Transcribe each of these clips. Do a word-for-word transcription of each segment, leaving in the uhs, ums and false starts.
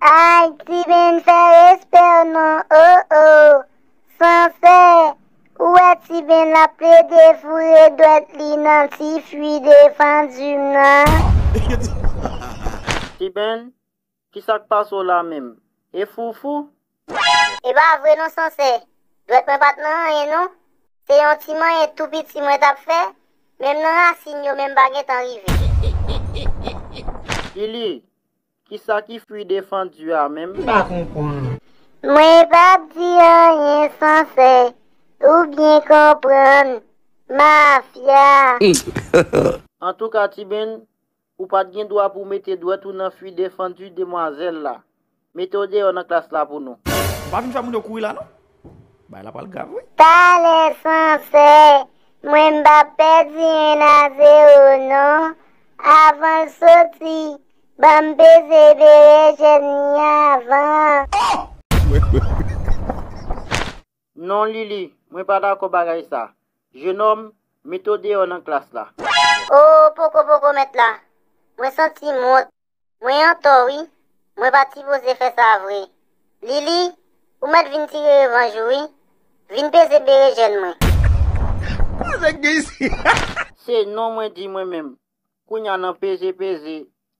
Ay, Ti Ben, fè respè w non, o o. Sansè, ou wè Ti Ben l ap plede foure dwèt li nan ti fwi defann di m nan. Ti Ben, kisa k pase w la menm? E foufou? E pa vre non, Sansè. Dwèt mwen pa t nan anyen non. Se yon ti manyen tou piti mwen t ap fè, menm nan rasin yo menm pa gentan rive. Lili, kisa ki fwi defann di a menm? M pa konprann. Mwen p ap di anyen, Sansè. Ou byen konprann. Mafya. Antouka, Ti Ben, ou pa t gen dwa pou w mete dwèt ou nan fwi defann di demwazèl la. Mete w deyò nan klas la pou nou. M pa vin fè moun yo kouri la non. Bagay la pral grav wi. Talè Sansè, mwen m p ap pèdi en a zewo non. Avan l soti, ban m peze berejèn li avan. Non Lili, mwen pa dakò bagay sa. Jenòm, mete w deyò nan klas la. O, poko poko mèt la. Mwen santi m wont. Mwen antò wi. Mwen pa t sipoze fè sa vre. Lili, ou mèt vin tire revanj ou wi. Vin peze berejèn mwen. Kote nèg gen isi? Se non mwen di mwen menm. Kounya nan peze peze,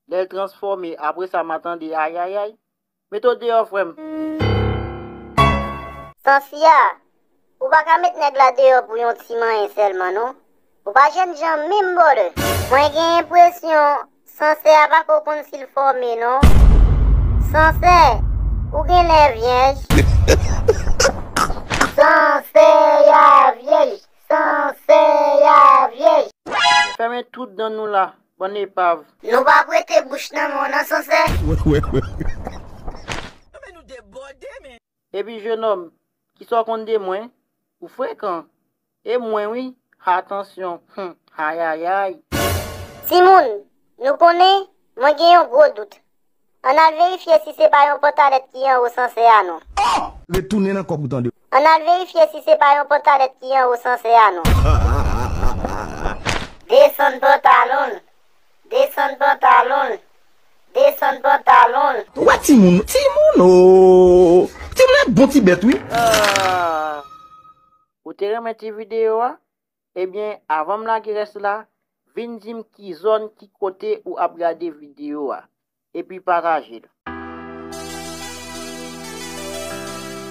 lè l transfòme, apre sa m a tande ayayay. Mete w deyò frè m. Sansè, ou pa ka met nèg la deyò pou yon ti manyen sèlman non. Ou pa jènjan menm brother. Mwen gen enpresyon Sansè a pako konn si l fòme non. Sansè, ou genlè vyèj. Sansè a vyèj. Sansè a vyèj. Fèmen tout dan nou la, bann epav. Nou pa prete bouch nan men w nan Sansè. Epi jenòm, kisa w konn de mwen? Ou frekan. E mwen wi, atansyon, hmm, ayayay. Timoun, nou konnen, mwen gen yon gwo dout. Ann al verifye si se pa yon pantalèt ki anwo Sansè a non. Retounen nan kòb ou tande. Ann al verifye si se pa yon pantalèt ki anwo Sansè a non. Desann pantalon l. Desann pantalon l. Desann pantalon l. Ou wè timoun, timoun o. Timoun e bon ti bèt wi. Ah. Ou te renmen ti videyo a? Ebyen, avan m lage rès la, vin di m ki zòn, ki kote ou ap gade videyo a, epi pataje l.